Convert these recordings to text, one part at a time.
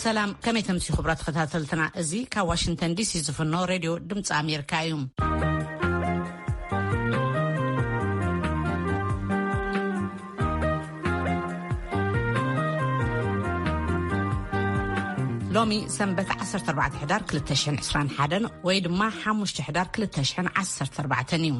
ሰላም፣ ከመይ ተምሲ ክቡራት ተኸታተልትና? እዚ ካብ ዋሽንግተን ዲሲ ዝፍኖ ሬድዮ ድምፂ ኣሜሪካ እዩ። ሎሚ ሰንበት ዓሰርተ ኣርባዕተ ሕዳር ክልተ ሽሕን ዕስራን ሓደን ወይ ድማ ሓሙሽተ ሕዳር ክልተ ሽሕን ዓሰርተ ኣርባዕተን እዩ።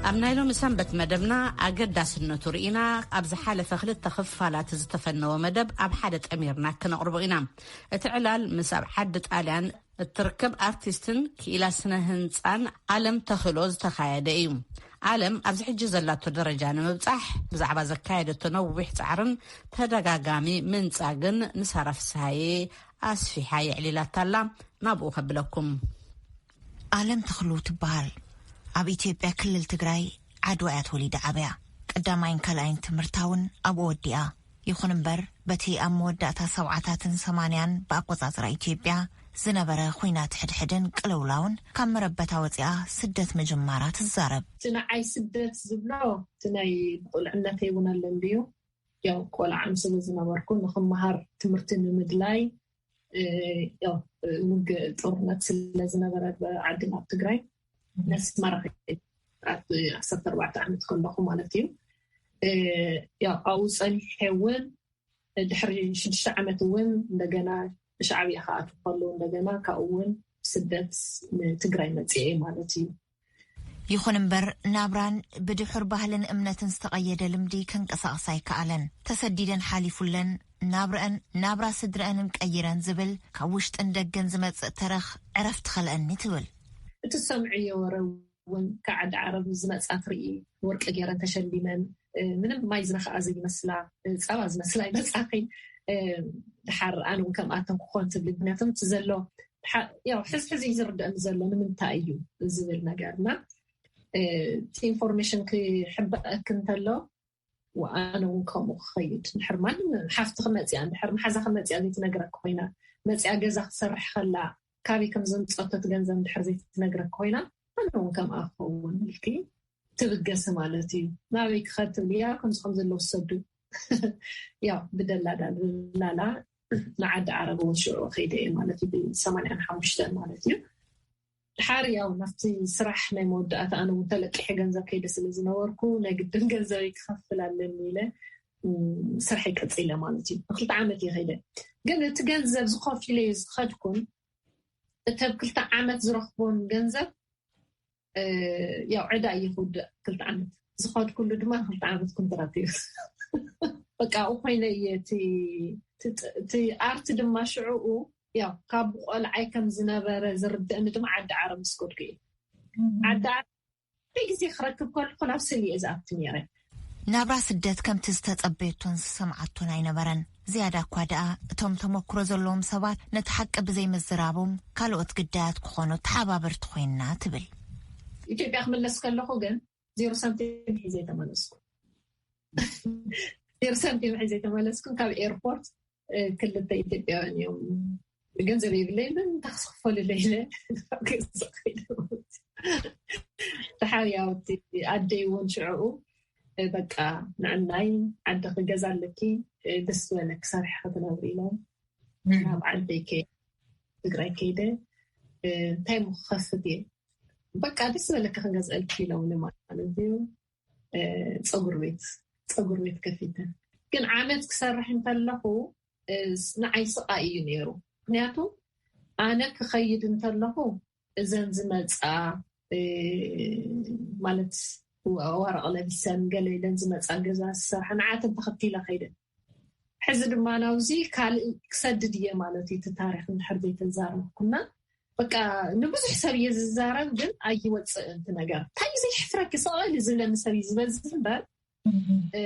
ኣብ ናይ ሎሚ ሰንበት መደብና ኣገዳስነቱ ርኢና፣ ኣብ ዝሓለፈ ክልተ ክፋላት ዝተፈነወ መደብ ኣብ ሓደ ጠሚርና ክነቕርቦ ኢና። እቲ ዕላል ምስ ኣብ ዓዲ ጣልያን እትርከብ ኣርቲስትን ክኢላ ስነ ህንጻን ኣለም ተኽሎ ዝተኻየደ እዩ። ኣለም ኣብዚ ሕጂ ዘላቶ ደረጃ ንምብጻሕ ብዛዕባ ዘካየደቶ ነዊሕ ጻዕርን ተደጋጋሚ ምንጻግን ንሳራ ፍስሃየ ኣስፊሓ የዕሊላታ ኣላ። ናብኡ ከብለኩም። ኣለም ተኽሉ ትበሃል። ኣብ ኢትዮጵያ ክልል ትግራይ ዓድዋ እያ ተወሊዳ ዓብያ። ቀዳማይን ካልኣይን ትምህርታ እውን ኣብኡ ወዲኣ። ይኹን እምበር፣ በቲ ኣብ መወዳእታ ሰብዓታትን ሰማንያን ብኣቆጻጽራ ኢትዮጵያ ዝነበረ ኹናት ሕድሕድን ቅልውላውን ካብ መረበታ ወፂኣ ስደት ምጅማራ ትዛረብ። እቲ ንዓይ ስደት ዝብሎ፣ እቲ ናይ ብቁልዕነተይ እውን ኣሎ እንድዩ። ያው ቆልዓ ምስ ዝነበርኩ ንክመሃር ትምህርቲ ንምድላይ፣ እ፣ ያው፣ እ፣ ውግእ ጦርነት ስለ ዝነበረ ብዓድና ኣብ ትግራይ፣ ነስመራ ከይደ ኣብ ዓሰርተ ኣርባዕተ ዓመት ከለኹ ማለት እዩ። እ፣ ያው ኣብኡ ጸኒሐ እውን ድሕሪ ሽዱሽተ ዓመት እውን እንደገና ብሻዕብያ ክኣቱ ከለዉ እንደገና ካብኡ እውን ስደት ንትግራይ መጽኤ ማለት እዩ። ይኹን እምበር፣ ናብራን ብድሑር ባህልን እምነትን ዝተቐየደ ልምዲ ከንቀሳቕሳ ኣይከኣለን። ተሰዲደን ሓሊፉለን ናብረአን፣ ናብራ ስድረአንን ቀይረን ዝብል ካብ ውሽጥን ደገን ዝመጽእ ተረኽ ዕረፍቲ ኸልአኒ ትብል። እቲ ሰምዕዮ ወረ እውን ካብ ዓዲ ዓረብ ዝመጻ ትርኢ፣ ወርቂ ገይረን ተሸሊመን፣ እ፣ ምንም ማይ ዝነኽኣ ዘይመስላ፣ እ፣ ጸባ ዝመስላ ይመጻኺ። እ፣ ድሓር ኣነ እውን ከምኣተን ክኾን ትብሊ። ምክንያቱ እቲ ዘሎ ድሓ-፣ ያው ሕዚ ሕዚ እዩ ዝርደአኒ ዘሎ ንምንታይ እዩ ዝብል ነገር እና፣ እ፣ እቲ ኢንፎርሜሽን ክሕበአክ እንተሎ፣ ወኣነ እውን ከምኡ ክኸይድ፣ ድሕር ማንም ሓፍትኺ መፂኣ፣ ድሕር መሓዛኺ መፂኣ ዘይትነግረኪ ኮይና፣ መፂኣ ገዛ ክትሰርሕ ከላ ካበይ ከም ዘምፀቶ እቲ ገንዘብ ድሕር ዘይትነግረኪ ኮይና፣ ኣነ እውን ከምኣ ክኸውን ኢልኪ ትብገሲ ማለት እዩ። ናበይ ክኸድ ትብሊ? ያ ከምዚ ከም ዘለዉ ዝሰዱ ያው ብደላላ፣ ደላላ ንዓዲ ዓረብ እውን ሽዑ ከይደ እየ ማለት እዩ፣ ብሰማንያን ሓሙሽተን ማለት እዩ። ድሓር ያው ናብቲ ስራሕ ናይ መወዳእታ ኣነ እውን ተለቂሐ ገንዘብ ከይደ ስለ ዝነበርኩ፣ ናይ ግድን ገንዘበይ ክኸፍል ኣለኒ ኢለ፣ እም፣ ስርሐይ ቀጺለ ማለት እዩ። ንክልተ ዓመት እየ ከይደ። ግን እቲ ገንዘብ ዝኸፊለዩ ዝኸድኩን፣ እቲ ኣብ ክልተ ዓመት ዝረኽቦን ገንዘብ፣ እ፣ ያው ዕዳ እየ ክውድእ ክልተ ዓመት። ዝኸድኩሉ ድማ ንክልተ ዓመት ኮንትራት እዩ። በቃ ኣብኡ ኮይነ እየ እቲ፣ እቲ፣ እቲ ኣርት ድማ ሽዕኡ፣ ያው ካብ ቆልዓይ ከም ዝነበረ ዝርድእኒ ድማ ዓዲ ዓረብ ምስ ከድኩ እዩ። ዓዲ ዓረብ ግዜ ክረክብ ከለኹ ናብ ስእሊ እየ ዝኣቱ ነይረ። ናብራ ስደት ከምቲ ዝተጸበየቶን ዝሰምዓቶን ኣይነበረን። ዝያዳ እኳ ደኣ እቶም ተመክሮ ዘለዎም ሰባት ነቲ ሓቂ ብዘይምዝራቦም ካልኦት ግዳያት ክኾኑ ተሓባበርቲ ኮይንና ትብል። ኢትዮጵያ ክምለስ ከለኹ ግን ዜሮ ሳንቲም ሒዘ ተመለስኩ። ዜሮ ሳንቲም ሒዘ ተመለስኩ። ካብ ኤርፖርት፣ እ፣ ክልተ ኢትዮጵያውያን እዮም፣ "ገንዘብ የብለይ፣ ግን ታክሲ ክፈልለይ" ኢለ፣ ገዛ ከይደ። ተሓርያውቲ ኣደይ እውን ሽዕኡ፣ እ፣ በቃ፣ "ንዕናይ ዓዲ ክገዛ ኣለኪ፣ እ፣ ደስ ዝበለኪ ሰሪሐ ክትነብሪ" ኢሎም፣ እም። ናብ ዓደይ ከ-፣ ትግራይ ከይደ፣ እ፣ እንታይ እሞ ክኸፍት እየ፣ በቃ፣ "ደስ ዝበለኪ ክንገዝአልኪ" ኢሎምኒ ማለት እዩ። እ፣ ፀጉር ቤት፣ ፀጉር ቤት ከፊተ። ግን ዓመት ክሰርሕ እንተለኹ፣ እ፣ ስ-፣ ንዓይ ስቓይ እዩ ነይሩ። ምክንያቱ ኣነ ክኸይድ እንተለኹ፣ እዘን ዝመፃ፣ እ፣ ማለት፣ ወ-፣ ወረቕ ለቢሰን ገለ ኢለን ዝመፃ፣ ገዛ ዝሰርሓ፣ ንዓተን ተኸቲለ ከይደ። ሕዚ ድማ ናብዚ ካልእ ክሰድድ እየ ማለት እዩ፣ እቲ ታሪኽ እንድሕር ዘይተዛረብኩና። በቃ፣ ንብዙሕ ሰብ እየ ዝዛረብ፣ ግን ኣይወፅእን እቲ ነገር። እንታይ እዩ ዘይሕፍረኪ? ስቕ በሊ ዝብለኒ ሰብ እዩ ዝበዝሕ እምበር፣ እ፣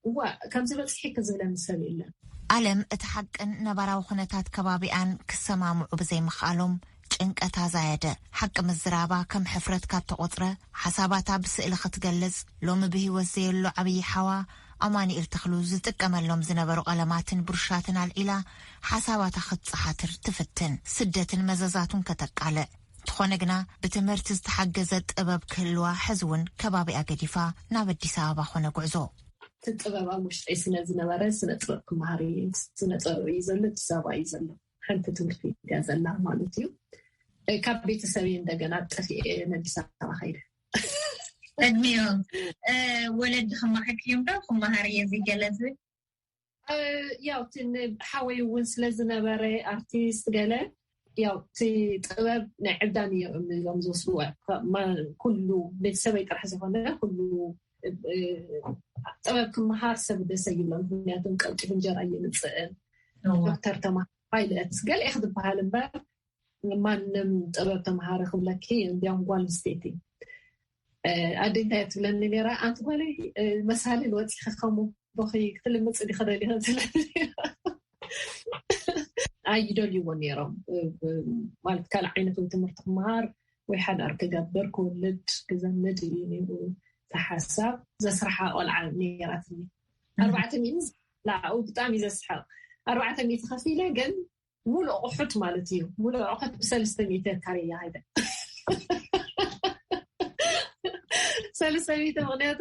እዋ፣ ከምዚ በፂሕኪ ዝብለኒ ሰብ የለን። ኣለም እቲ ሓቅን ነባራዊ ኩነታት ከባቢኣን ክሰማምዑ ብዘይምኽኣሎም ጭንቀታ ዛየደ። ሓቂ ምዝራባ ከም ሕፍረት ካብ ተቖጽረ፣ ሓሳባታ ብስእሊ ክትገልጽ፣ ሎሚ ብህይወት ዘየሎ ዓብዪ ሓዋ ኣማኑኤል ተኽሉ ዝጥቀመሎም ዝነበሩ ቀለማትን ብሩሻትን ኣልዒላ ሓሳባታ ክትጸሓትር ትፍትን። ስደትን መዘዛቱን ከተቃልዕ ኮነ ግና ብትምህርቲ ዝተሓገዘ ጥበብ ክህልዋ ሕዚ እውን ከባቢኣ ገዲፋ ናብ ኣዲስ ኣበባ ኮነ ጉዕዞ። እቲ ጥበብ ኣብ ውሽጠይ ስለ ዝነበረ ስነ ጥበብ ክመሃር እየ። ስነ ጥበብ እዩ ዘሎ፣ ኣዲስ ኣበባ እዩ ዘሎ። ሓንቲ ትምህርቲ እያ ዘላ ማለት እዩ። ካብ ቤተሰብ እንደገና ጠፊኤ ኣዲስ ኣበባ ከይደ። እድሜኦም ወለዲ ክማሓኪ እዮም ዶ ክመሃር እየ ዝገለ ዝብል? ያው ሓወይ እውን ስለ ዝነበረ ኣርቲስት ገለ ያው እቲ ጥበብ ናይ ዕብዳን እዮም እዮም ዝወስድዎ። ኩሉ ቤተሰበይ ጥራሕ ዝኾነ ኩሉ ጥበብ ክመሃር ሰብ ደሰ ይብሎም። ምክንያቱም ቀልጢፉ እንጀራ እየምፅእን ዶክተር ተማሃር ፓይለት ገለ ክትበሃል እምበር ማንም ጥበብ ተምሃረ ክብለኪ እንዲያውም ጓል ኣንስተይቲ ኣደ እንታይ ትብለኒ ነራ፣ ኣንቲ ጓለይ መሳልል ወፂኺ ከም ኣቦኺ ክትልምፂ ዲኺ ደሊኺ ትብለኒ። ኣይደልይዎ ነይሮም ማለት ካልእ ዓይነት ወይ ትምህርቲ ክመሃር ወይ ሓዳር ክገብር ክወልድ ክዘምድ እዩ ነይሩ። ተሓሳብ ዘስርሓ ቆልዓ ነይራትኒ። ኣርባዕተ ሚእቲ ላዕኡ ብጣዕሚ ዘስሕቕ ኣርባዕተ ሚእቲ ከፊለ ግን ሙሉእ ኣቑሑት ማለት እዩ። ሙሉእ ኣቑሑት ብሰለስተ ሚእቲ ካርያ ሃይደ ሰለስተ ሚእቲ ምክንያቱ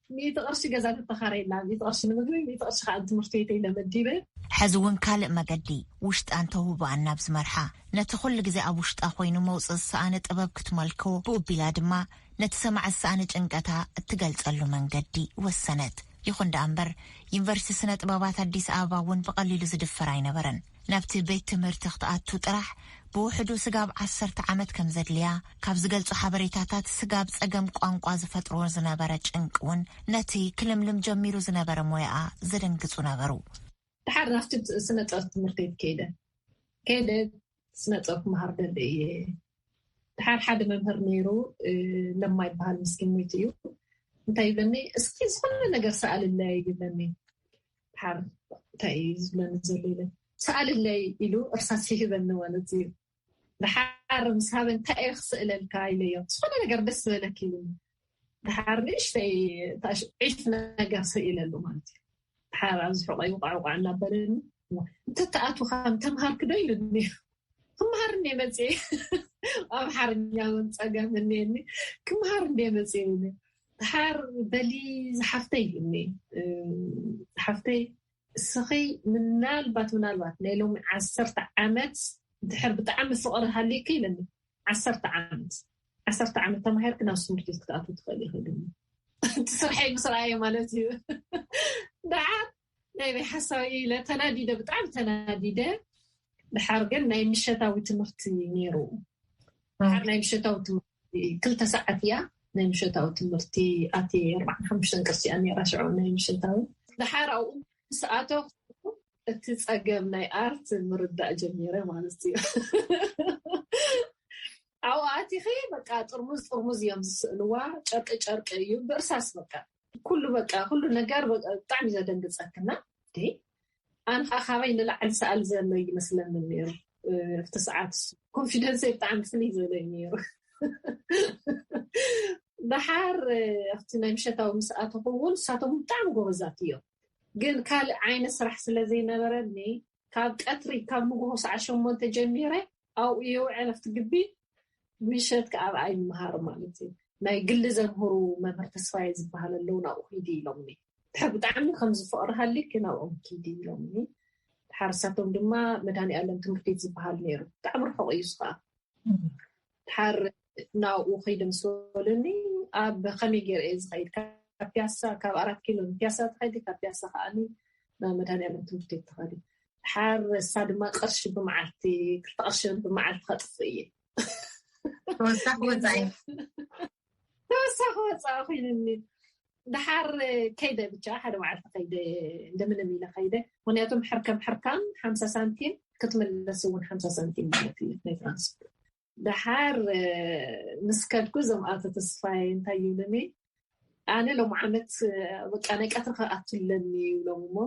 ሚእቲ ቅርሺ ገዛ ተተኻረየላ፣ ሚእቲ ቅርሺ ንምግቢ፣ ሚእቲ ቅርሺ ከዓ ትምህርቲ ቤተይ ለመዲበ። ሕዚ እውን ካልእ መገዲ ውሽጣን ተውህቦኣን ናብ ዝመርሓ፣ ነቲ ኩሉ ግዜ ኣብ ውሽጣ ኮይኑ መውፅእ ዝሰኣነ ጥበብ ክትመልኮ፣ ብኡቢላ ድማ ነቲ ሰማዕ ዝሰኣነ ጭንቀታ እትገልጸሉ መንገዲ ወሰነት። ይኹን ደኣ እምበር ዩኒቨርሲቲ ስነ ጥበባት ኣዲስ ኣበባ እውን ብቐሊሉ ዝድፈር ኣይነበረን። ናብቲ ቤት ትምህርቲ ክትኣቱ ጥራሕ ብውሕዱ ስጋብ ዓሰርተ ዓመት ከም ዘድልያ ካብ ዝገልጹ ሓበሬታታት ስጋብ ጸገም ቋንቋ ዝፈጥሮ ዝነበረ ጭንቂ እውን ነቲ ክልምልም ጀሚሩ ዝነበረ ሞያኣ ዘደንግጹ ነበሩ። ድሓር ናብቲ ስነ ጥበብ ትምህርቲ ከይደ ከይደ ስነ ጥበብ ክመሃር ደሊ እየ። ድሓር ሓደ መምህር ነይሩ ለማ ይበሃል ምስኪን ሞይቱ እዩ። እንታይ ይብለኒ እስኪ ዝኾነ ነገር ሰኣልለይ ይብለኒ። ድሓር እንታይ እዩ ዝብለኒ ዘሎ ኢለ ሰኣልለይ ኢሉ እርሳስ ይህበኒ ማለት እዩ። ድሓር ምስ ሃበ እንታይ እየ ክስእለልካ ኢለዮ። ዝኾነ ነገር ደስ ዝበለክ ኢሉኒ። ድሓር ንእሽተይ ዒፍ ነገር ስኢለሉ ማለት እዩ። ድሓር ኣብዚ ሕቆይ ውቃዕ ውቃዕ እናበለኒ እንተተኣትውካ ምተምሃርክ ዶ ኢሉኒ። ክምሃር እንደ መፅየ ኣምሓርኛ እውን ፀገም እኒኒ ክምሃር እንደ መፅየ ኢሉኒ። ድሓር በሊ ዝሓፍተይ ኢሉኒ። ዝሓፍተይ እስኺ ምናልባት ምናልባት ናይ ሎሚ ዓሰርተ ዓመት ድሕር ብጣዕሚ ፍቕሪ ሃልይኪ ኢለኒ። ዓሰርተ ዓመት ዓሰርተ ዓመት ተማሂርክ ናብ ትምህርቲ ቤት ክትኣትው ትኽእል ኢኺ ኢሉኒ። እቲ ስርሐይ ምስ ረኣየ ማለት እዩ። ደሓር ናይ ናይ ሓሳዊ ኢለ ተናዲደ፣ ብጣዕሚ ተናዲደ። ድሓር ግን ናይ ምሸታዊ ትምህርቲ ነይሩ። ድሓር ናይ ምሸታዊ ትምህርቲ ክልተ ሰዓት እያ ናይ ምሸታዊ ትምህርቲ ኣቲ ኣርባዕን ሓሙሽተን ቅርሲ እያ ነይራ ሽዑ ናይ ምሸታዊ። ድሓር ኣብኡ ምስ ኣተኹ እቲ ጸገም ናይ ኣርት ምርዳእ ጀሚረ ማለት እዩ። ኣብኡ ኣቲኺ በቃ ጥርሙዝ ጥርሙዝ እዮም ዝስእልዋ፣ ጨርቂ ጨርቂ እዩ ብእርሳስ በቃ ኩሉ በቃ ኩሉ ነገር ብጣዕሚ ዘደንግጸክና። ኣነ ከዓ ካባይ ንላዕሊ ሰኣል ዘሎ ይመስለኒ ነይሩ። ኣብቲ ሰዓት ኮንፊደንሰይ ብጣዕሚ ፍልይ ዝበለ እዩ ነይሩ። ደሓር ኣብቲ ናይ ምሸታዊ ምስ ኣተኹ እውን ንሳቶም ብጣዕሚ ጎበዛት እዮም። ግን ካልእ ዓይነት ስራሕ ስለ ዘይነበረኒ ካብ ቀትሪ ካብ ንግሆ ሰዓት ሸሞንተ ጀሚረ ኣብኡ የውዕል ኣብቲ ግቢ ምሸት ከዓ ኣብኣ ይመሃር ማለት እዩ። ናይ ግሊ ዘምህሩ መምህር ተስፋየ ዝበሃል ኣለዉ ናብኡ ኪዲ ኢሎምኒ። ድሕር ብጣዕሚ ከምዚ ፍቕሪ ሃልይኪ ናብኦም ኪዲ ኢሎምኒ። ድሓር እሳቶም ድማ መድሃኒኣለም ትምህርቲ ቤት ዝበሃል ነይሩ ብጣዕሚ ርሑቕ እዩ እዚ ከዓ። ድሓር ናብኡ ከይደ ምስ በሉኒ ኣብ ከመይ ገይረ እየ ዝኸይድ ካብ ፒያሳ ካብ ኣራት ኪሎ ንፒያሳ ትኸዲ ካብ ፒያሳ ከዓኒ ናብ መድሃኒኣለም ትምህርቲ ቤት ትኸዲ። ድሓር እሳ ድማ ቅርሺ ብመዓልቲ ክልተ ቅርሺ ብመዓልቲ ከጥፍእ እየ። ተወሳኺ ወፃኢ ተወሳኺ ወፃኢ ኮይኑኒ። ድሓር ከይደ ብቻ ሓደ መዓልቲ ከይደ እንደምንም ኢለ ከይደ። ምክንያቱም ሕርከም ሕርካም ሓምሳ ሳንቲም ክትምለስ እውን ሓምሳ ሳንቲም ማለት እዩ ናይ ትራንስፖርት። ድሓር ምስ ከድኩ እዞም ኣቶ ተስፋይ እንታይ ይብሉኒ ኣነ ሎም ዓመት በቃ ናይ ቀትሪ ክኣቱ ኣለኒ ይብሎም እሞ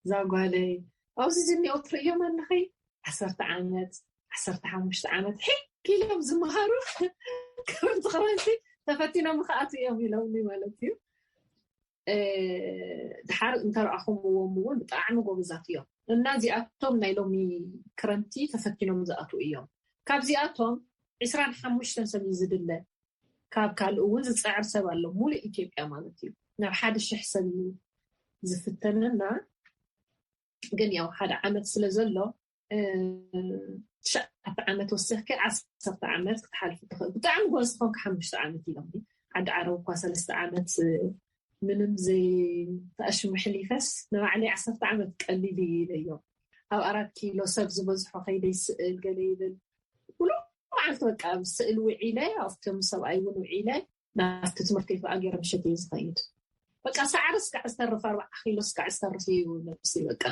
እዛ ጓለይ ኣብዚ ዝኒኦ ትርእዮም ኣለኸይ ዓሰርተ ዓመት ዓሰርተ ሓሙሽተ ዓመት ሒክ ኢሎም ዝመሃሩ ክረምቲ ክረምቲ ተፈቲኖም ክኣቱ እዮም ኢሎምኒ ማለት እዩ። ድሓር እንተረኣኹምዎም እውን ብጣዕሚ ጎበዛት እዮም እና እዚኣቶም ናይ ሎሚ ክረምቲ ተፈቲኖም ዝኣትዉ እዮም። ካብዚኣቶም ዕስራን ሓሙሽተን ሰብ እዩ ዝድለ። ካብ ካልእ እውን ዝፅዕር ሰብ ኣሎ፣ ሙሉእ ኢትዮጵያ ማለት እዩ። ናብ ሓደ ሽሕ ሰብ እዩ ዝፍተነና። ግን ያው ሓደ ዓመት ስለ ዘሎ፣ ትሽዓተ ዓመት ወሲኽኪ ዓሰርተ ዓመት ክትሓልፊ ትኽእል። ብጣዕሚ ጎበዝ ዝኾንኪ ሓሙሽተ ዓመት ኢሎም። ዓዲ ዓረብ እኳ ሰለስተ ዓመት ምንም ዘይተኣሽሙ ሕሊፈስ፣ ንባዕለይ ዓሰርተ ዓመት ቀሊል እዩ ኢለዮም። ኣብ ኣራት ኪሎ ሰብ ዝበዝሖ ከይደ ይስእል ገለ ይብል። ኩሉ መዓልቲ በቃ ኣብ ስእል ውዒለ፣ ኣብቶም ሰብኣይ እውን ውዒለ፣ ናብቲ ትምህርቲ ከዓ ገይረ ምሸት እዩ ዝኸይድ። በቃ ሳዕሪ እስካዕ ዝተርፍ፣ ኣርባዓ ኪሎ እስካዕ ዝተርፍ እዩ ነብሲ። በቃ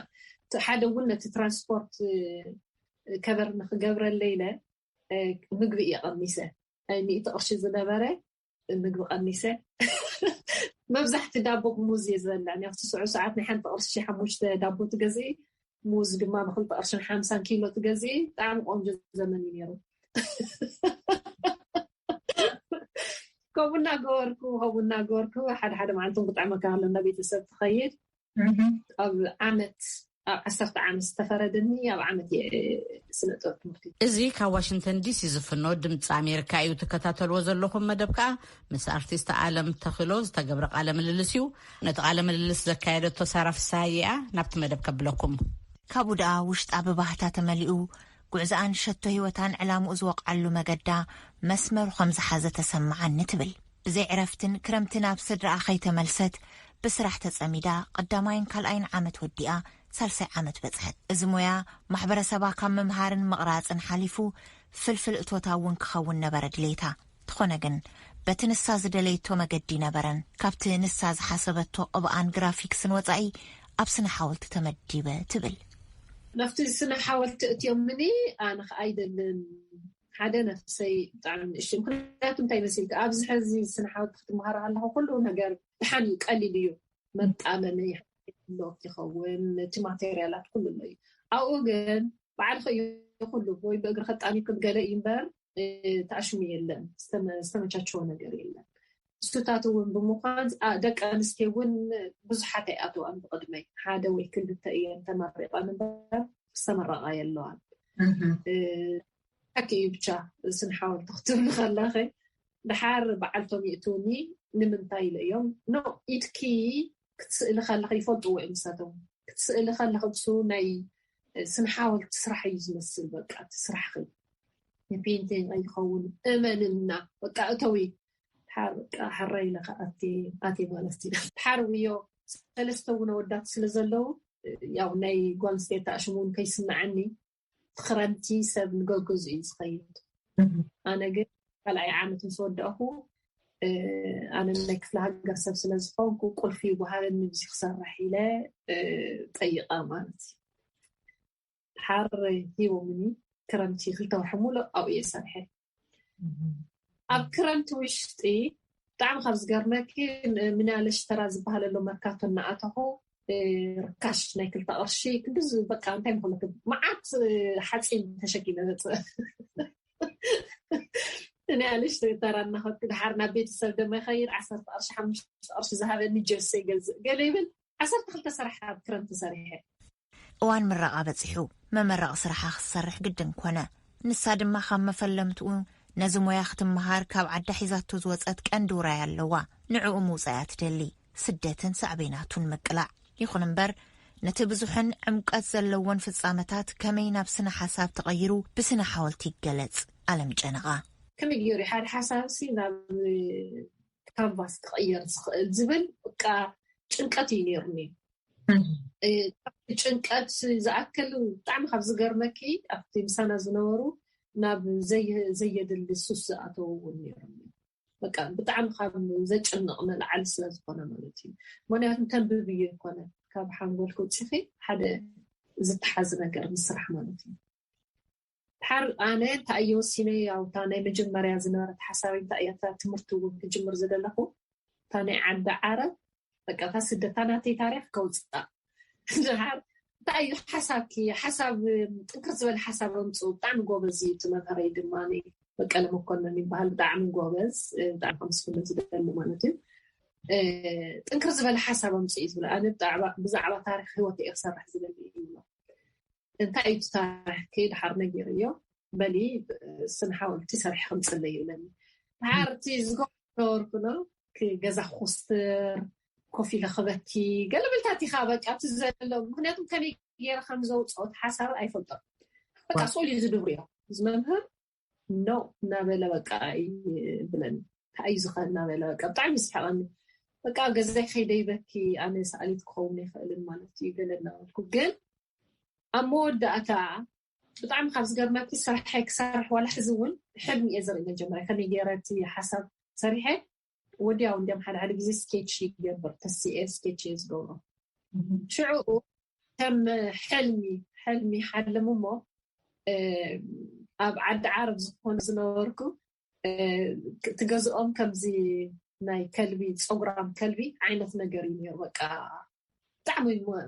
እቲ ሓደ እውን ነቲ ትራንስፖርት ከበር ንክገብረለ ኢለ ምግቢ እየ ቀኒሰ። ናይ ሚእቲ ቅርሺ ዝነበረ ምግቢ ቀኒሰ። መብዛሕቲ ዳቦ ብሙዝ እየ ዝበልዕ። ኣብቲ ስዑ ሰዓት ናይ ሓንቲ ቅርሺ ሓሙሽተ ዳቦ ትገዝኢ፣ ሙዝ ድማ ብክልተ ቅርሽን ሓምሳን ኪሎ ትገዝኢ። ብጣዕሚ ቆንጆ ዘመን እዩ ነይሩ። ከምኡ እናገበርኩ፣ ከምኡ እናገበርኩ፣ ሓደ ሓደ መዓልቲ እውን ክጥዕመካ ከሎ ናብ ቤተሰብ ትኸይድ። ኣብ ዓመት፣ ኣብ ዓሰርተ ዓመት ዝተፈረደኒ፣ ኣብ ዓመት እየ ስነ ጥበብ ትምህርቲ። እዚ ካብ ዋሽንግተን ዲሲ ዝፍኖ ድምፂ ኣሜሪካ እዩ ትከታተልዎ ዘለኹም መደብ ከዓ። ምስ ኣርቲስት ኣለም ተኽሎ ዝተገብረ ቃለ ምልልስ እዩ። ነቲ ቃለ ምልልስ ዘካየደቶ ሳራ ፍስሃየ እያ። ናብቲ መደብ ከብለኩም። ካብኡ ደኣ ውሽጣ ብባህታ ተመሊኡ፣ ጉዕዞኣን ሸቶ ህይወታን ዕላምኡ ዝወቕዓሉ መገዳ መስመሩ ከም ዝሓዘ ተሰምዓኒ ትብል። ብዘይ ዕረፍትን ክረምትን ኣብ ስድራኣ ከይተመልሰት ብስራሕ ተጸሚዳ ቀዳማይን ካልኣይን ዓመት ወዲኣ ሳልሳይ ዓመት በጽሐት። እዚ ሞያ ማሕበረሰባ ካብ ምምሃርን ምቕራጽን ሓሊፉ ፍልፍል እቶታ እውን ክኸውን ነበረ ድሌታ። ተኾነ ግን በቲ ንሳ ዝደለየቶ መገዲ ነበረን። ካብቲ ንሳ ዝሓሰበቶ ቅብኣን ግራፊክስን ወጻኢ ኣብ ስነ ሓወልቲ ተመዲበ ትብል። ናብቲ ስነ ሓወልቲ እትዮምኒ ኣነ ከኣ ኣይደልን። ሓደ ነፍሰይ ብጣዕሚ ንእሽተይ። ምክንያቱ እንታይ መሲልካ፣ ኣብዚ ሕዚ ስነ ሓወልቲ ክትመሃር ኣለኹ፣ ኩሉ ነገር ድሓን እዩ፣ ቀሊል እዩ። መጣመሚ ብሎክ ይኸውን፣ እቲ ማቴርያላት ኩሉ ኣሎ እዩ። ኣብኡ ግን ባዕልኸ እዩ ኩሉ፣ ወይ ብእግሪ ከጣሚር ክትገለ እዩ እምበር፣ እ፣ ተኣሽሙ የለን፣ ዝተመ-፣ ዝተመቻቸወ ነገር የለን። እሱታት እውን ብምዃን፣ አ፣ ደቂ ኣንስትዮ እውን ብዙሓት ኣይኣተዋን ብቕድመይ። ሓደ ወይ ክልተ እየን ተመሪቐን እምበር ዝተመረቓ የለዋን። እ፣ ሓቂ እዩ ብቻ፣ ስነ ሓወልቲ ክትብሊ ከለኺ፣ ድሓር በዓልቶም ይእትውኒ፣ ንምንታይ ኢለ እዮም፣ ኖ፣ ኢድኪ ክትስእሊ ከለኺ ይፈልጥዎ እዮም ንሳቶም። ክትስእሊ ከለኺ ብሱ ናይ ስነ ሓወልቲ ስራሕ እዩ ዝመስል፣ በቃ፣ እቲ ስራሕኺ። ንፔንቲንግ ኣይኸውን፣ እመንና፣ በቃ፣ እተዊ። ድሓር፣ በቃ፣ ሕራይ ኢለ ከኣ ኣትየ፣ ኣትየ ማለት እዩ። ድሓር ውዮ፣ ሰለስተ እውን ኣወዳት ስለ ዘለዉ፣ ያው ናይ ጓል ኣንስተይቲ ኣሽሙ እውን ከይስምዓኒ፣ ክረምቲ ሰብ ንገገዝኡ እዩ ዝኸይድ። ኣነ ግን ካልኣይ ዓመት ምስ ወዳእኹ፣ እ፣ ኣነ ናይ ክፍለ ሃገር ሰብ ስለ ዝኾንኩ፣ ቁልፊ ይወሃበኒ፣ ብዙ ክሰርሕ ኢለ፣ እ፣ ጠይቐ ማለት እዩ። ድሓር ሂቦምኒ፣ ክረምቲ ክልተ ወርሒ ሙሉእ ኣብኡ እየ ሰሪሐ። ኣብ ክረምቲ ውሽጢ ብጣዕሚ ካብ ዝገርመኪ፣ ን-፣ ምናለሽ ተራ ዝበሃል ኣሎ መርካቶ እናኣተኹ፣ እ፣ ርካሽ ናይ ክልተ ቅርሺ ክንዲ ዝ-፣ በቃ እንታይ ምኾነክ መዓት፣ እ፣ ሓፂን ተሸኪመ መፅእ። ምናለሽ ተራ እናኸድኩ ድሓር ናብ ቤተሰብ ደማ ይኸይድ፣ ዓሰርተ ቅርሺ፣ ሓሙሽተ ቅርሺ ዝሃበኒ ጀርሰ ይገዝእ። ገለ ይብል፣ ዓሰርተ ክልተ ስራሕ ኣብ ክረምቲ ሰሪሐ። እዋን ምረቓ በጺሑ፣ መመረቒ ስራሓ ክትሰርሕ ግድን ኮነ። ንሳ ድማ ካብ መፈለምትኡ ነዚ ሞያ ክትመሃር ካብ ዓዳ ሒዛቶ ዝወጸት ቀንዲ ውራይ ኣለዋ። ንዕኡ ምውጻእ እያ ትደሊ። ስደትን ሳዕቤናቱን ምቅላዕ። ይኹን እምበር፣ ነቲ ብዙሕን ዕምቀት ዘለዎን ፍጻመታት ከመይ ናብ ስነ ሓሳብ ተቐይሩ ብስነ ሓወልቲ ይገለጽ? ኣለም ጨነቓ። ከመይ ገይሩ ሓደ ሓሳብሲ ናብ ካንቫስ ክቕየር ዝኽእል ዝብል በቃ ጭንቀት እዩ ነይሩኒ። እ፣ ጭንቀት ዝኣክል ብጣዕሚ ካብ ዝገርመኪ፣ ኣብቲ ምሳና ዝነበሩ ናብ ዘየ-፣ ዘየድሊ ሱስ ዝኣተዉ እውን ነይሮም። በቃ ብጣዕሚ ካብ ዘጨንቕ ንላዕሊ ስለ ዝኾነ ማለት እዩ። ምክንያቱ ተንብብዮ ይኮነ፣ ካብ ሓንጎልኪ ውፂኺ ሓደ ዝተሓዝ ነገር ምስራሕ ማለት እዩ። ድሓር ኣነ እንታይ እየ ወሲነ፣ ያው እታ ናይ መጀመርያ ዝነበረት ሓሳበይ እንታይ እያ፣ እታ ትምህርቲ እውን ክጅምር ዝደለኹ፣ እታ ናይ ዓዲ ዓረብ፣ በቃ እታ ስደት፣ እታ ናተይ ታሪኽ ከውፅኣ። ድሓር እንታይ እዩ ሓሳብኪ? ሓሳብ፣ ጥንክር ዝበለ ሓሳብ ኣምፅኡ። ብጣዕሚ ጎበዝ እዩ እቲ መምህረይ ድማ፣ በቀለ መኮነን ይበሃል። ብጣዕሚ ጎበዝ፣ ብጣዕሚ ከምስግኖ ዝደሊ ማለት እዩ። እ፣ ጥንክር ዝበለ ሓሳብ ኣምፅኡ እዩ ዝብል። ኣነ ብዛዕባ፣ ብዛዕባ ታሪኽ ህይወት እየ ክሰርሕ ዝደሊ እዩ ይብሎ። እንታይ እዩ እቲ ታሪኽኪ? ድሓር ነጊረዮ። በሊ፣ ስነ ሓወልቲ ሰሪሐ ከምፅለይ ይብለኒ። ድሓር እቲ ዝገብሮ ነበርኩ ነው፣ ገዛ ክኹስትር፣ ኮፍ ኢለ ክበኪ፣ ገለ መልታት ኢኻ በቃ እቲ ዘሎ። ምክንያቱ ከመይ ገይረ ከም ዘውፅኦ እቲ ሓሳብ ኣይፈልጦን። በቃ ስኡል እዩ ዝድብርዮ እዚ መምህር። ኖ እናበለ በቃ ይብለኒ። እንታይ እዩ ዝኸ እናበለ በቃ ብጣዕሚ ይስሕቐኒ። በቃ ገዛይ ከይደ ይበኪ፣ ኣነ ሰኣሊት ክኸውን ይኽእልን ማለት እዩ ገለ እናበልኩ። ግን ኣብ መወዳእታ ብጣዕሚ ካብ ዝገርመኪ፣ ስራሐይ ክሰርሕ ዋላ ሕዚ እውን ሕልሚ እየ ዘርኢ። መጀመርያ ከመይ ገይረ እቲ ሓሳብ ሰሪሐ፣ ወዲያው እንዲያም ሓደ ሓደ ግዜ ስኬች ይገብር፣ ተስኤ ስኬች እየ ዝገብሮ። ሽዑ ከም ሕልሚ፣ ሕልሚ ሓልም እሞ፣ ኣብ ዓዲ ዓረብ ዝኾነ ዝነበርኩ፣ ትገዝኦም ከምዚ ናይ ከልቢ፣ ፀጉራም ከልቢ ዓይነት ነገር እዩ ነይሩ። በቃ ብጣዕሚ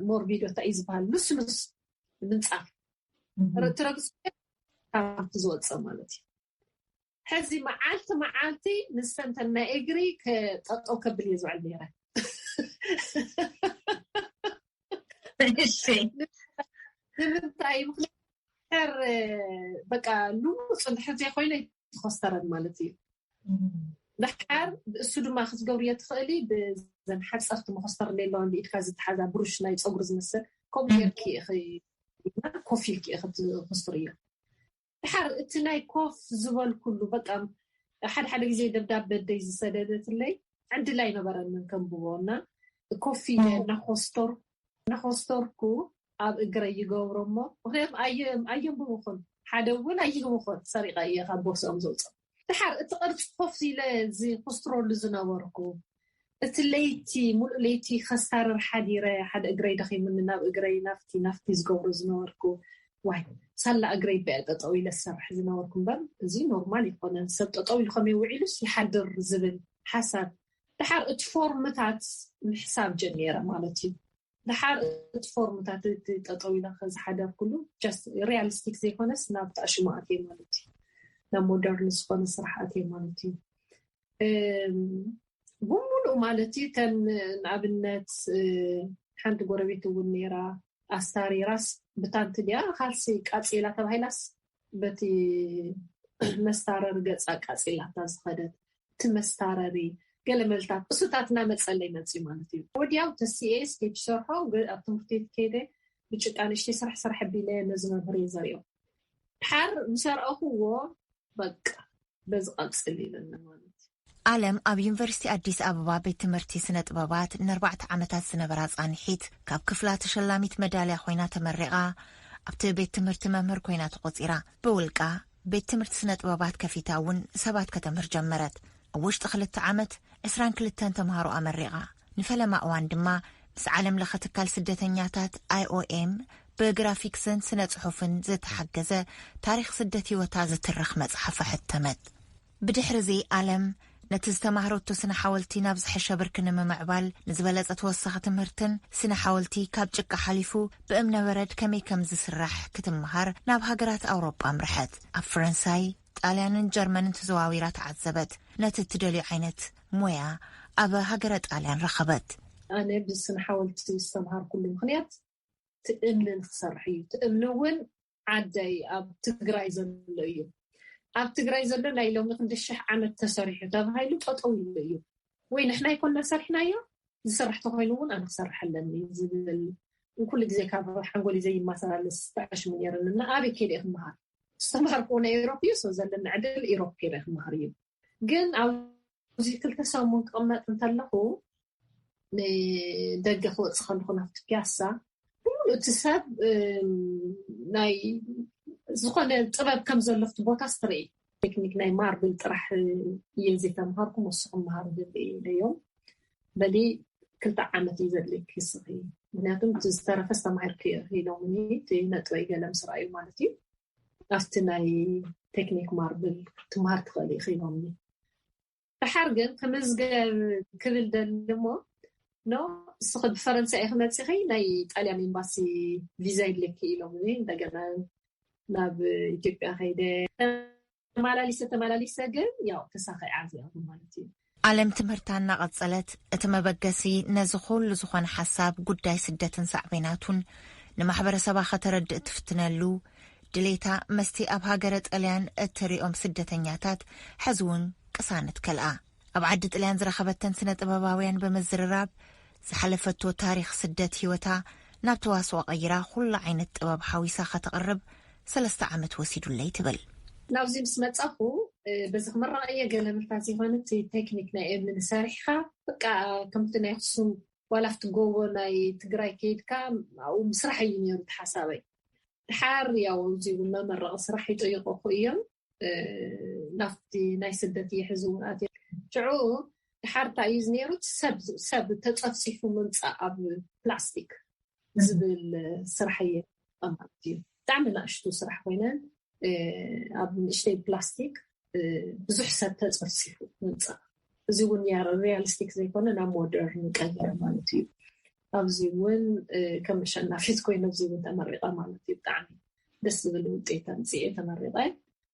ሞርቢዶ፣ እንታይ እዩ ዝበሃል፣ ልስሉስ ምንፃፍ ትረግፁ፣ ካብቲ ዝወፀ ማለት እዩ። ሕዚ መዓልቲ መዓልቲ ንሰንተን ናይ እግሪ ጠጠው ከብል እየ ዝውዕል ነይረ። እሺ። ንምንታይ? ምክንያቱ በቃ ልሙፅ እንድሕር ዘይኮይነ ኣይተኸስተረን ማለት እዩ። ድሓር እሱ ድማ ክትገብርዮ ትኽእሊ፣ ብዘን ሓፀርቲ መኸስተር ኣለዋ፣ ብኢድካ ዝተሓዛ ብሩሽ ናይ ፀጉሪ ዝመስል፣ ከምኡ ጌርኪ ኢኺ፣ ኮፍ ኢልኪ ኢኺ ትኸስትርዮ። ድሓር እቲ ናይ ኮፍ ዝበልኩሉ፣ በቃ ሓደ ሓደ ግዜ ደብዳበ ኣደይ ዝሰደደትለይ ዕድል ኣይነበረንን ከንብቦ፣ እና ኮፍ ኢለ እናኾስተር-፣ እናኾስተርኩ ኣብ እግረይ ይገብሮ እሞ፣ ምክንያቱ ኣየ-፣ ኣየንብብኹን፣ ሓደ እውን ኣይህብኹን፣ ሰሪቐ እየ ካብ ቦርስኦም ዘውፅኦ። ድሓር እቲ ቅርፂ ኮፍ ኢለ ዝኹስትረሉ ዝነበርኩ፣ እቲ ለይቲ፣ ሙሉእ ለይቲ ከስታርር ሓዲረ፣ ሓደ እግረይ ደኺሙኒ፣ ናብ እግረይ ናፍቲ ናፍቲ ዝገብሮ ዝነበርኩ፣ ዋይ፣ ሳላ እግረይ በያ ጠጠው ኢለ ዝሰርሕ ዝነበርኩ እምበር፣ እዚ ኖርማል ኣይኮነን። ሰብ ጠጠው ኢሉ ከመይ ውዒሉስ ይሓድር ዝብል ሓሳብ። ድሓር እቲ ፎርምታት ምሕሳብ ጀሚረ ማለት እዩ። ድሓር እቲ ፎርምታት፣ እቲ ጠጠው ኢለ ዝሓደርኩሉ፣ just ሪያሊስቲክ ዘይኮነስ ናብ ጣዕሽሙ ኣትየ ማለት እዩ። ናብ ሞደርን ዝኾነ ስራሕ ኣትየ ማለት እዩ። እም፣ ብምሉእ ማለት እዩ። ተን ንኣብነት፣ እ፣ ሓንቲ ጎረቤት እውን ነይራ፣ ኣስታሪራስ ብታንቲ ድያ ካልሲ ቃጺላ ተባሂላስ በቲ መስታረሪ ገጻ ቃጺላታ ዝኸደት፣ እቲ መስታረሪ ገለ መልታት እሱታት እናመጸለይ መጽዩ ማለት እዩ። ወዲያው ተሲኤ ስኬች ሰርሖ፣ ገ-፣ ኣብ ትምህርቲ ቤት ከይደ ብጭቃ ንእሽተይ ስራሕ ስራሕ ኣቢለ ነዚ መምህር እየ ዘርእዮ። ድሓር ምሰርኣኹዎ በቃ በዚ ቀጽል ኢለና ማለት እዩ። ኣለም ኣብ ዩኒቨርሲቲ ኣዲስ ኣበባ ቤት ትምህርቲ ስነ ጥበባት ንኣርባዕተ ዓመታት ዝነበራ ጻንሒት፣ ካብ ክፍላ ተሸላሚት መዳልያ ኮይና ተመሪቓ፣ ኣብቲ ቤት ትምህርቲ መምህር ኮይና ተቖጺራ። ብውልቃ ቤት ትምህርቲ ስነ ጥበባት ከፊታ እውን ሰባት ከተምህር ጀመረት። ኣብ ውሽጢ ክልተ ዓመት ዕስራን ክልተን ተምሃሮ ኣመሪቓ። ንፈለማ እዋን ድማ ምስ ዓለም ለኸ ትካል ስደተኛታት፣ ኣይኦኤም፣ ብግራፊክስን ስነ ጽሑፍን ዝተሓገዘ ታሪኽ ስደት ህይወታ ዝትርኽ መጽሓፍ ኣሕተመት። ብድሕሪ እዚ ኣለም ነቲ ዝተማህረቶ ስነ ሓወልቲ ናብ ዝሐሸ ብርኪ ንምምዕባል፣ ንዝበለጸ ተወሳኺ ትምህርትን፣ ስነ ሓወልቲ ካብ ጭቃ ሓሊፉ ብእምነ በረድ ከመይ ከም ዝስራሕ ክትምሃር ናብ ሃገራት ኣውሮጳ ኣምርሐት። ኣብ ፈረንሳይ፣ ጣልያንን ጀርመንን ተዘዋዊራ ተዓዘበት። ነቲ እትደልዮ ዓይነት ሞያ ኣብ ሃገረ ጣልያን ረኸበት። ኣነ ብስነ ሓወልቲ ዝተምሃርኩሉ ምኽንያት ትእምን ክሰርሕ እዩ። ትእምን እውን ዓደይ ኣብ ትግራይ ዘሎ እዩ። ኣብ ትግራይ ዘሎ ናይ ሎሚ ክንዲ ሽሕ ዓመት ተሰሪሑ ተባሂሉ ጠጠው ኢሉ እዩ። ወይ ንሕና ኣይኮንና ሰሪሕናዮ፣ ዝስራሕ ተኮይኑ እውን ኣነ ክሰርሕ ኣለኒ ዝብል ኩሉ ግዜ ካብ ሓንጎሊ ዘይመሳላለስ ተዓሽሙ ነይሩኒ። እና ኣበይ ከይደ እየ ክመሃር? ዝተምሃርኩ ናይ ኤሮፕ እዩ፣ ሰው ዘለኒ ዕድል ኤሮፕ ከይደ ክመሃር እዩ። ግን ኣብዚ ክልተ ሰሙን ክቕመጥ እንተለኹ፣ ንደገ ክወፅእ ከለኹ ናብቲ ፒያሳ፣ ብምሉእ እቲ ሰብ፣ እም፣ ናይ ዝኾነ ጥበብ ከም ዘሎ ኣብቲ ቦታ ስትርኢ፣ ቴክኒክ ናይ ማርብል ጥራሕ እየ ዘይተምሃርኩ፣ መሱ ክምሃር ዝብል ኢለዮም። በሊ ክልተ ዓመት እዩ ዘድልየኪ ስኺ፣ ምክንያቱም እቲ ዝተረፈ ዝተማሂርክዮ ኢሎምኒ፣ እቲ ነጥበይ ገለ ምስ ረኣዩ ማለት እዩ። ኣብቲ ናይ ቴክኒክ ማርብል ትምሃር ትኽእል ኢኺ ኢሎምኒ። ድሓር ግን ክምዝገብ ክብል ደሊ እሞ፣ ኖ፣ እስኺ ብፈረንሳ ኢኺ መፂኺ፣ ናይ ጣልያን ኤምባሲ ቪዛ የድልየኪ ኢሎምኒ። እንደገና ናብ ኢትዮጵያ ከይደ ተመላሊሰ ተመላሊሰ ግን ያው ተሳኺዐ እዚኣ ማለት እዩ። ኣለም ትምህርታ እናቐጸለት፣ እቲ መበገሲ ነዚ ኩሉ ዝኾነ ሓሳብ ጉዳይ ስደትን ሳዕቤናቱን ንማሕበረሰባ ከተረድእ ትፍትነሉ፣ ድሌታ መስቲ ኣብ ሃገረ ጥልያን እትሪኦም ስደተኛታት ሕዚ እውን ቅሳነት ከልኣ። ኣብ ዓዲ ጥልያን ዝረኸበተን ስነ ጥበባውያን ብምዝርራብ ዝሓለፈቶ ታሪኽ ስደት ህይወታ ናብ ተዋስኦ ቀይራ ኩሉ ዓይነት ጥበብ ሓዊሳ ከተቕርብ ሰለስተ ዓመት ወሲዱለይ ትብል። ናብዚ ምስ መጻኹ በዚ ክምረቕ እየ ገለ ምልታት ዘይኮነ እቲ ቴክኒክ ናይ እምኒ ሰሪሕካ በቃ ከምቲ ናይ ኣክሱም ዋላ ኣብቲ ጎቦ ናይ ትግራይ ከይድካ ኣብኡ ምስራሕ እዩ ነይሩ እቲ ሓሳበይ። ድሓር ያው እዚ እውን መመረቒ ስራሕ ይጠይቆ እኮ እዮም። ናብቲ ናይ ስደት እየ ሕዚ እውን ኣትየ። ሽዑ ድሓር እንታይ እዩ ነይሩ ሰብ ሰብ ተፀፍፂፉ ምምፃእ ኣብ ፕላስቲክ ዝብል ስራሕ እየ ማለት እዩ። ብጣዕሚ ናእሽቱ ስራሕ ኮይነን ኣብ ንእሽተይ ፕላስቲክ ብዙሕ ሰብ ተፀፍፂፉ ምምፃእ። እዚ እውን ሪያሊስቲክ ዘይኮነ ናብ ሞደርን ቀይረ ማለት እዩ። ኣብዚ እውን ከም ኣሸናፊት ኮይነ ኣብዚ እውን ተመሪቐ ማለት እዩ። ብጣዕሚ ደስ ዝብል ውፅኢት ኣምፅኤ ተመሪቐ።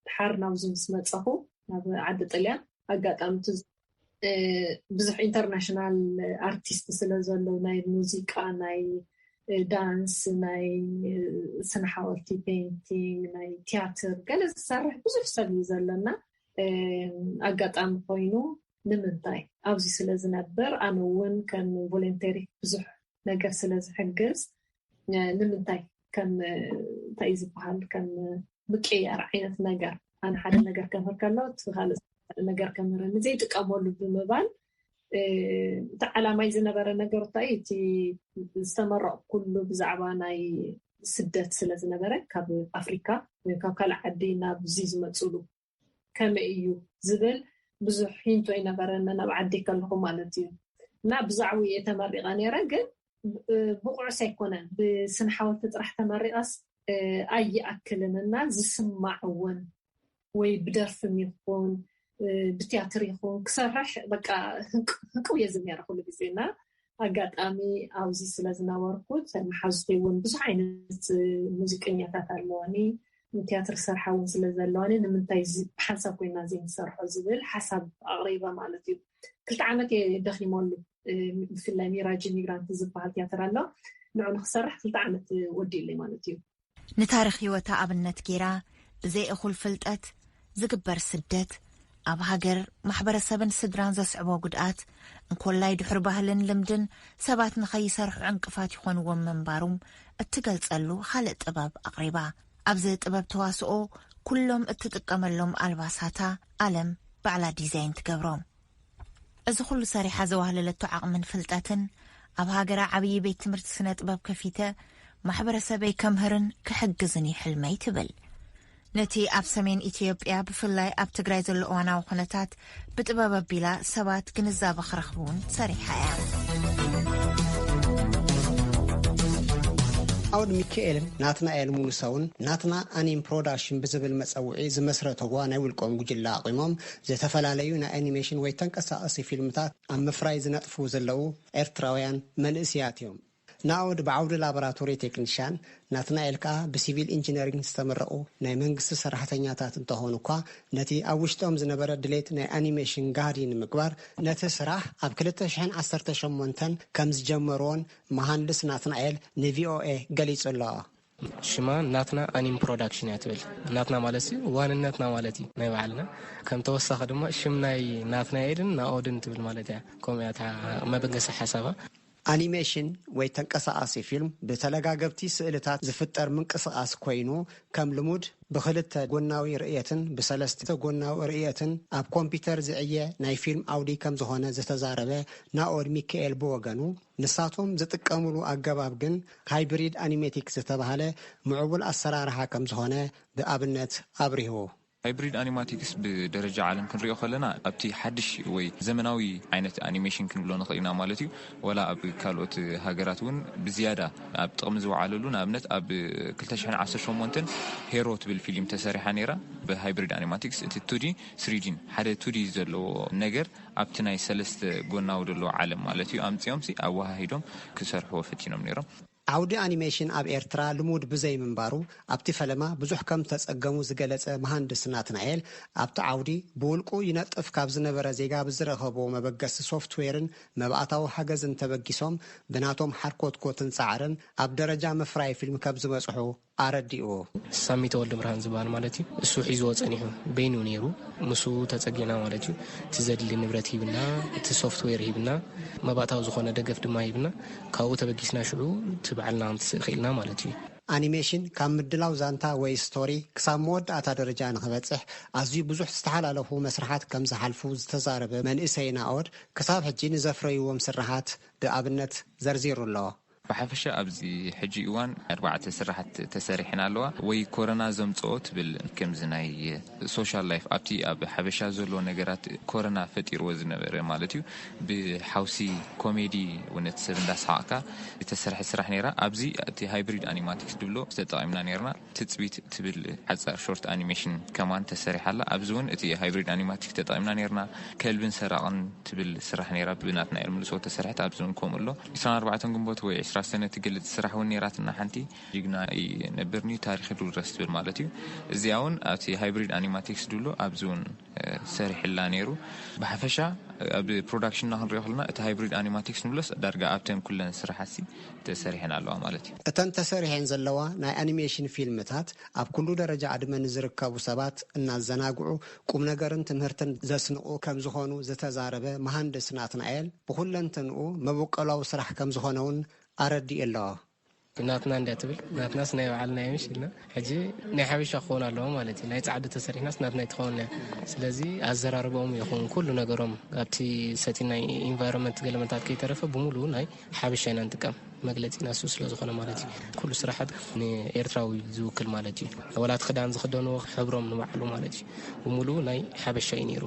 ድሓር ናብዚ ምስ መፀኹ ናብ ዓዲ ጥልያን ኣጋጣሚ ብዙሕ ኢንተርናሽናል ኣርቲስት ስለ ዘሎ ናይ ሙዚቃ ናይ ዳንስ ናይ ስነ ሓወልቲ ፔንቲንግ ናይ ቲያትር ገለ ዝሰርሕ ብዙሕ ሰብ እዩ ዘለና። ኣጋጣሚ ኮይኑ ንምንታይ ኣብዚ ስለ ዝነብር ኣነ እውን ከም ቮለንተሪ ብዙሕ ነገር ስለ ዝሕግዝ ንምንታይ ከም እንታይ እዩ ዝበሃል ከም ምቅያር ዓይነት ነገር ኣነ ሓደ ነገር ከምህር ከሎ እቲ ካልእ ነገር ከምህረኒ ዘይጥቀመሉ ብምባል እቲ ዓላማይ ዝነበረ ነገር እንታይ እቲ ዝተመረቕኩሉ ብዛዕባ ናይ ስደት ስለ ዝነበረ ካብ ኣፍሪካ ወይ ካብ ካልእ ዓዲ ናብዚ ዝመፅሉ ከመይ እዩ ዝብል ብዙሕ ሂንቶ ይነበረኒ ናብ ዓዲ ከለኹ ማለት እዩ። እና ብዛዕባኡ እየ ተመሪቐ ነይረ ግን ብቑዕስ ኣይኮነን ብስነ ሓወልቲ ጥራሕ ተመሪቐስ ኣይኣክልን እና ዝስማዕ እውን ወይ ብደርፍም ይኹን ብትያትር ይኹን ክሰርሕ በቃ ህንቅው እየ ዝብ ነረ ኩሉ ግዜ እና ኣጋጣሚ ኣብዚ ስለ ዝነበርኩ መሓዙተይ እውን ብዙሕ ዓይነት ሙዚቀኛታት ኣለዋኒ ትያትር ሰርሓ እውን ስለ ዘለዋኒ ንምንታይ ብሓንሳብ ኮይና ዘይንሰርሖ ዝብል ሓሳብ ኣቕሪበ ማለት እዩ። ክልተ ዓመት እየ ደኺመሉ። ብፍላይ ሚራጅ ሚግራንት ዝበሃል ትያትር ኣሎ ንዑ ንክሰርሕ ክልተ ዓመት ወዲእለይ ማለት እዩ። ንታሪኽ ህይወታ ኣብነት ገይራ ብዘይ እኹል ፍልጠት ዝግበር ስደት ኣብ ሃገር ማሕበረሰብን ስድራን ዘስዕቦ ጉድኣት እንኮላይ ድሕሪ ባህልን ልምድን ሰባት ንኸይሰርሑ ዕንቅፋት ይኾንዎም ምንባሩም እትገልጸሉ ካልእ ጥበብ ኣቕሪባ። ኣብዚ ጥበብ ተዋስኦ ኩሎም እትጥቀመሎም ኣልባሳታ ኣለም ባዕላ ዲዛይን ትገብሮም። እዚ ኩሉ ሰሪሓ ዘዋህለለቶ ዓቕምን ፍልጠትን ኣብ ሃገራ ዓብዪ ቤት ትምህርቲ ስነ ጥበብ ከፊተ ማሕበረሰበይ ከምህርን ክሕግዝን እዩ ሕልመይ ትብል። ነቲ ኣብ ሰሜን ኢትዮጵያ ብፍላይ ኣብ ትግራይ ዘሎ እዋናዊ ኩነታት ብጥበብ ኣቢላ ሰባት ግንዛበ ክረኽቡ እውን ሰሪሓ እያ። ኣውድ ሚካኤልን ናትናኤል ሙሉሰውን ናትና ኣኒም ፕሮዳክሽን ብዝብል መፀውዒ ዝመስረተዋ ናይ ውልቆም ጉጅለ ኣቑሞም ዝተፈላለዩ ናይ ኣኒሜሽን ወይ ተንቀሳቐሲ ፊልምታት ኣብ ምፍራይ ዝነጥፉ ዘለዉ ኤርትራውያን መንእስያት እዮም። ናኦድ ብዓውዲ ላቦራቶሪ ቴክኒሻን፣ ናትናኤል ከኣ ብሲቪል ኢንጂነሪንግ ዝተመረቑ ናይ መንግስቲ ሰራሕተኛታት እንተኾኑ እኳ፣ ነቲ ኣብ ውሽጦም ዝነበረ ድሌት ናይ ኣኒሜሽን ጋህዲ ንምግባር፣ ነቲ ስራሕ ኣብ ክልተ ሽሕን ዓሰርተ ሸሞንተን ከም ዝጀመርዎን መሃንድስ ናትናኤል ንቪኦኤ ገሊጹ ኣሎ። ሽማ ናትና ኣኒም ፕሮዳክሽን እያ ትብል። ናትና ማለት ሲ ዋንነትና ማለት እዩ ናይ ባዕልና። ከም ተወሳኺ ድማ ሽም ናይ ናትናኤልን ናኦድን ትብል ማለት እያ። ከምኡ እያ እታ መበገሲ ሓሳባ። ኣኒሜሽን ወይ ተንቀሳቓሲ ፊልም ብተለጋገብቲ ስእልታት ዝፍጠር ምንቅስቓስ ኮይኑ፣ ከም ልሙድ ብኽልተ ጎናዊ ርእየትን ብሰለስተ ጎናዊ ርእየትን ኣብ ኮምፒተር ዝዕየ ናይ ፊልም ኣውዲ ከም ዝኾነ ዝተዛረበ ናኦድ ሚካኤል ብወገኑ፣ ንሳቶም ዝጥቀምሉ ኣገባብ ግን ሃይብሪድ ኣኒሜቲክ ዝተባህለ ምዕቡል ኣሰራርሓ ከም ዝኾነ ብኣብነት ኣብሪሁ። ሃይብሪድ ኣኒማቲክስ ብደረጃ ዓለም ክንሪኦ ከለና ኣብቲ ሓድሽ ወይ ዘመናዊ ዓይነት ኣኒሜሽን ክንብሎ ንኽእል ኢና ማለት እዩ። ወላ ኣብ ካልኦት ሃገራት እውን ብዝያዳ ኣብ ጥቕሚ ዝወዓለሉ ንኣብነት ኣብ ክልተ ሽሕን ዓሰርተ ሸሞንተን ሄሮ ትብል ፊልም ተሰሪሓ ነይራ ብሃይብሪድ ኣኒማቲክስ። እቲ ቱዲ ስሪዲን ሓደ ቱዲ ዘለዎ ነገር ኣብቲ ናይ ሰለስተ ጎናዊ ዘለዎ ዓለም ማለት እዩ ኣምፂኦም ሲ ኣወሃሂዶም ክሰርሕዎ ፈቲኖም ነይሮም። ዓውዲ ኣኒሜሽን ኣብ ኤርትራ ልሙድ ብዘይምንባሩ፣ ኣብቲ ፈለማ ብዙሕ ከም ተጸገሙ ዝገለጸ መሃንድስ ናትናኤል፣ ኣብቲ ዓውዲ ብውልቁ ይነጥፍ ካብ ዝነበረ ዜጋ ብዝረኸቦ መበገሲ ሶፍትዌርን መብኣታዊ ሓገዝን ተበጊሶም፣ ብናቶም ሓርኮትኮትን ጻዕርን ኣብ ደረጃ ምፍራይ ፊልም ከም ዝበጽሑ ኣረዲኡ። ሳሚ ተወልደ ብርሃን ዝበሃል ማለት እዩ። እሱ ሒዝዎ ጸኒሑ፣ በይኑ ነይሩ። ምስኡ ተጸጊዕና ማለት እዩ። እቲ ዘድሊ ንብረት ሂብና፣ እቲ ሶፍትዌር ሂብና፣ መባእታዊ ዝኾነ ደገፍ ድማ ሂብና፣ ካብኡ ተበጊስና ሽዑ እቲ ባዕልና ክንትስእ ክኢልና ማለት እዩ። ኣኒሜሽን ካብ ምድላው ዛንታ ወይ ስቶሪ ክሳብ መወዳእታ ደረጃ ንኽበጽሕ ኣዝዩ ብዙሕ ዝተሓላለፉ መስርሓት ከም ዝሓልፉ ዝተዛረበ መንእሰይ ናኦድ፣ ክሳብ ሕጂ ንዘፍረይዎም ስርሓት ብኣብነት ዘርዚሩ ኣሎ። ብሓፈሻ ኣብዚ ሕጂ እዋን ኣርባዕተ ስራሕቲ ተሰሪሐን ኣለዋ። ወይ ኮረና ዘምጽኦ ትብል፣ ከምዚ ናይ ሶሻል ላይፍ ኣብቲ ኣብ ሓበሻ ዘሎ ነገራት ኮረና ፈጢርዎ ዝነበረ ማለት እዩ። ብሓውሲ ኮሜዲ እውነት ሰብ እንዳሰሓቕካ ዝተሰርሐ ስራሕ ነይራ። ኣብዚ እቲ ሃይብሪድ ኣኒማቲክስ ድብሎ ተጠቒምና ነይርና። ትጽቢት ትብል ሓጻር ሾርት ኣኒሜሽን ከማን ተሰሪሓ ኣላ። ኣብዚ እውን እቲ ሃይብሪድ ኣኒማቲክ ተጠቒምና ነይርና። ከልብን ሰራቕን ትብል ስራሕ ነይራ፣ ብናትናኤል ምልሶ ተሰርሐት። ኣብዚ እውን ከምኡ ኣሎ። ዕስራን ኣርባዕተን ግንቦት ወይ ዕስራ ሰነ ትገልጽ ስራሕ እውን ነይራትና ሓንቲ። ጅግና ይነብርኒ ታሪኽ ድውረስ ትብል ማለት እዩ። እዚኣ እውን ኣብቲ ሃይብሪድ ኣኒማቲክስ ድብሎ ኣብዚ እውን፣ እ፣ ሰሪሕላ ነይሩ። ብሓፈሻ ኣብ ፕሮዳክሽንና ክንሪኦ ከለና እቲ ሃይብሪድ ኣኒማቲክስ ንብሎስ ዳርጋ ኣብተን ኩለን ስራሓትሲ ተሰሪሐን ኣለዋ ማለት እዩ። እተን ተሰሪሐን ዘለዋ ናይ ኣኒሜሽን ፊልምታት ኣብ ኩሉ ደረጃ ዕድመ ንዝርከቡ ሰባት እናዘናግዑ ቁም ነገርን ትምህርትን ዘስንቑ ከም ዝኾኑ ዝተዛረበ መሃንድስ ናትናኤል፣ ብኹለንትንኡ መበቆላዊ ስራሕ ከም ዝኾነ እውን ኣረዲኡ ኣሎ። ናትና እንድያ ትብል፣ ናትናስ ናይ ባዕልና እዩ፣ ምሽ ኢልና። ሕጂ ናይ ሓበሻ ክኸውን ኣለዎ ማለት እዩ። ናይ ጻዕዲ ተሰሪሕናስ ናትና ኣይትኸውን እያ። ስለዚ ኣዘራርባኦም ይኹን ኩሉ ነገሮም ኣብቲ ሰቲ ናይ ኢንቫይሮንመንት ገለመታት ከይተረፈ ብምሉኡ ናይ ሓበሻ ኢና ንጥቀም። መግለጺና እሱ ስለ ዝኾነ ማለት እዩ። ኩሉ ስራሓት ንኤርትራዊ ዝውክል ማለት እዩ። ወላ እቲ ክዳን ዝኽደንዎ ሕብሮም ንባዕሉ ማለት እዩ። ብምሉኡ ናይ ሓበሻ እዩ ነይሩ።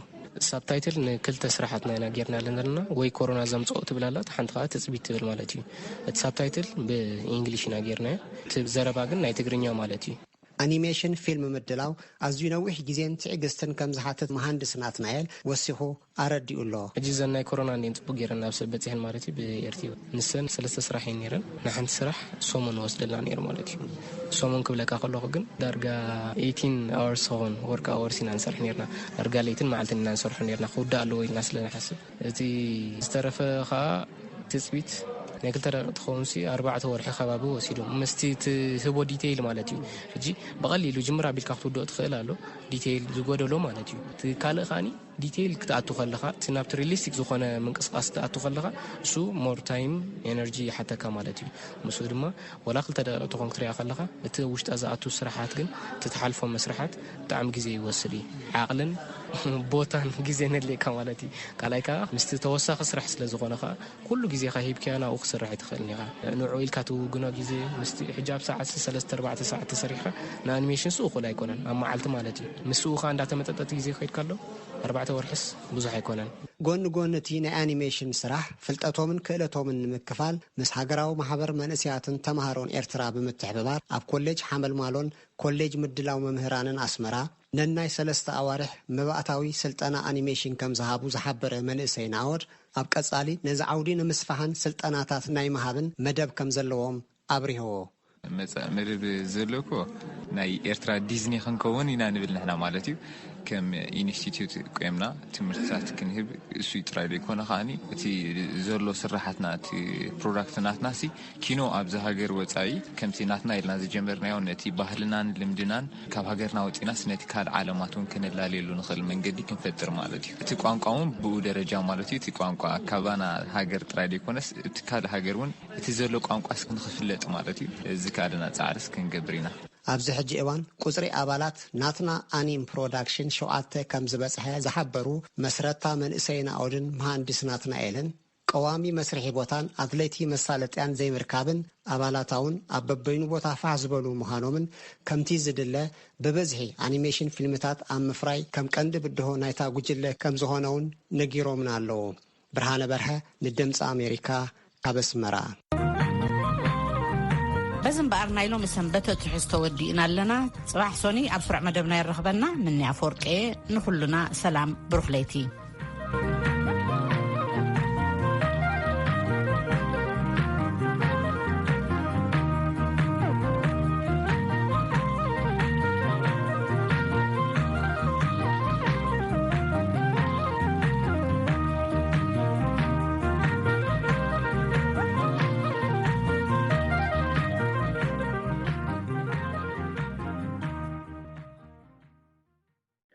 ሳብታይትል ንክልተ ስራሓትና ኢና ጌርና ዘለና። ወይ ኮሮና ዘምጽኦ ትብል ኣላ፣ እታ ሓንቲ ከኣ ትጽቢት ትብል ማለት እዩ። እቲ ሳብታይትል ብኢንግሊሽ ኢና ጌርናዮ። እቲ ዘረባ ግን ናይ ትግርኛ ማለት እዩ። ኣኒሜሽን ፊልም ምድላው ኣዝዩ ነዊሕ ግዜን ትዕግስትን ከም ዝሓትት መሃንድስ ናትናኤል ወሲኹ ኣረዲኡ ኣሎ። ሕጂ እዘን ናይ ኮሮና እኔን ጽቡቅ ጌረን ናብ ሰብ በጺሐን ማለት እዩ። ብኤርትዮ ንሰን ሰለስተ ስራሕ እየን ኔረን። ንሓንቲ ስራሕ ሰሙን ወስደልና ነይሩ ማለት እዩ። ሰሙን ክብለካ ከለኹ ግን ዳርጋ ኤይቲን ኣወርስ ኸውን፣ ወርክ ኣወርስ ኢና ንሰርሕ ኔርና። ዳርጋ ለይትን መዓልትን ኢና ንሰርሖ ኔርና፣ ክውዳእ ኣለዎ ኢልና ስለ ንሓስብ። እቲ ዝተረፈ ኸኣ ትጽቢት ናይ ክልተ ደቂቕ ትኸውን ሲ ኣርባዕተ ወርሒ ከባቢ ወሲዱ። ምስቲ ትህቦ ዲቴይል ማለት እዩ። ሕጂ ብቐሊሉ ጅምር ኣቢልካ ክትውድኦ ትኽእል ኣሎ፣ ዲቴይል ዝጎደሎ ማለት እዩ። እቲ ካልእ ከኣኒ ዲቴይል ክትኣቱ ከለኻ፣ እቲ ናብቲ ሪሊስቲክ ዝኾነ ምንቅስቓስ ክትኣቱ ከለኻ፣ እሱ ሞር ታይም፣ ኤነርጂ ይሓተካ ማለት እዩ። ምስኡ ድማ ወላ ክልተ ደቂቕ ትኾን ክትሪኣ ከለኻ፣ እቲ ውሽጣ ዝኣቱ ስራሓት ግን፣ እቲ ትሓልፎ መስርሓት ብጣዕሚ ግዜ ይወስድ እዩ። ዓቕልን ቦታን ግዜን የድልየካ ማለት እዩ። ካልኣይ ከኣ ምስቲ ተወሳኺ ስራሕ ስለ ዝኾነ ከኣ፣ ኩሉ ግዜኻ ሂብካዮ ናብኡ ክስራሕ ኣይትኽእልን ኢኻ። ንዑ ኢልካ ትውግኖ ግዜ ምስቲ ሕጂ ኣብ ሰዓት ሰለስተ ኣርባዕተ ሰዓት ተሰሪሕካ ንኣኒሜሽን ሱ እኹል ኣይኮነን፣ ኣብ መዓልቲ ማለት እዩ። ምስኡ ኸኣ እንዳተመጠጠ እቲ ግዜ ከይድካ ኣሎ ኣርባዕተ ወርሕስ ብዙሕ ኣይኮነን። ጎኒ ጎኒ እቲ ናይ ኣኒሜሽን ስራሕ፣ ፍልጠቶምን ክእለቶምን ንምክፋል ምስ ሃገራዊ ማሕበር መንእሰያትን ተማሃሮን ኤርትራ ብምትሕብባር ኣብ ኮሌጅ ሓመልማሎን ኮሌጅ ምድላው መምህራንን ኣስመራ ነናይ ሰለስተ ኣዋርሕ መባእታዊ ስልጠና ኣኒሜሽን ከም ዝሃቡ ዝሓበረ መንእሰይ ናኦድ፣ ኣብ ቀጻሊ ነዚ ዓውዲ ንምስፋሕን ስልጠናታት ናይ ምሃብን መደብ ከም ዘለዎም ኣብሪህዎ። መጻኢ መደብ ዘሎ እኮ ናይ ኤርትራ ዲዝኒ ክንከውን ኢና ንብል ንሕና ማለት እዩ። ከም ኢንስቲትዩት ቆምና ትምህርትታት ክንህብ እሱ ጥራይ ዘይኮነ ከኣኒ እቲ ዘሎ ስራሓትና፣ እቲ ፕሮዳክት ናትና ሲ ኪኖ ኣብዚ ሃገር ወጻኢ ከምቲ ናትና ኢልና ዝጀመርናዮ ነቲ ባህልናን ልምድናን ካብ ሃገርና ወጺናስ ነቲ ካልእ ዓለማት እውን ከነላልየሉ ንኽእል መንገዲ ክንፈጥር ማለት እዩ። እቲ ቋንቋ እውን ብኡ ደረጃ ማለት እዩ። እቲ ቋንቋ ካባና ሃገር ጥራይ ዘይኮነስ እቲ ካልእ ሃገር እውን እቲ ዘሎ ቋንቋስ ንኽፍለጥ ማለት እዩ። እዚ ካልእና ጻዕርስ ክንገብር ኢና። ኣብዚ ሕጂ እዋን ቁጽሪ ኣባላት ናትና ኣኒም ፕሮዳክሽን ሸውዓተ ከም ዝበጽሐ ዝሓበሩ መስረታ መንእሰይ ናኦድን መሃንዲስ ናትናኤልን፣ ቀዋሚ መስርሒ ቦታን ኣድለይቲ መሳለጥያን ዘይምርካብን ኣባላታ እውን ኣብ በበይኑ ቦታ ፋሕ ዝበሉ ምዃኖምን ከምቲ ዝድለ ብብዝሒ ኣኒሜሽን ፊልምታት ኣብ ምፍራይ ከም ቀንዲ ብድሆ ናይታ ጉጅለ ከም ዝኾነ እውን ነጊሮምና ኣለዉ። ብርሃነ በርሀ ንድምፂ ኣሜሪካ ካብ ኣስመራ። በዚ እምበኣር ናይ ሎሚ ሰንበት ትሕዝቶ ወዲእና ኣለና። ጽባሕ ሶኒ ኣብ ስሩዕ መደብና የራኽበና። ምኒ ኣፈወርቂ እየ። ንኹልና ሰላም፣ ብሩኽ ለይቲ።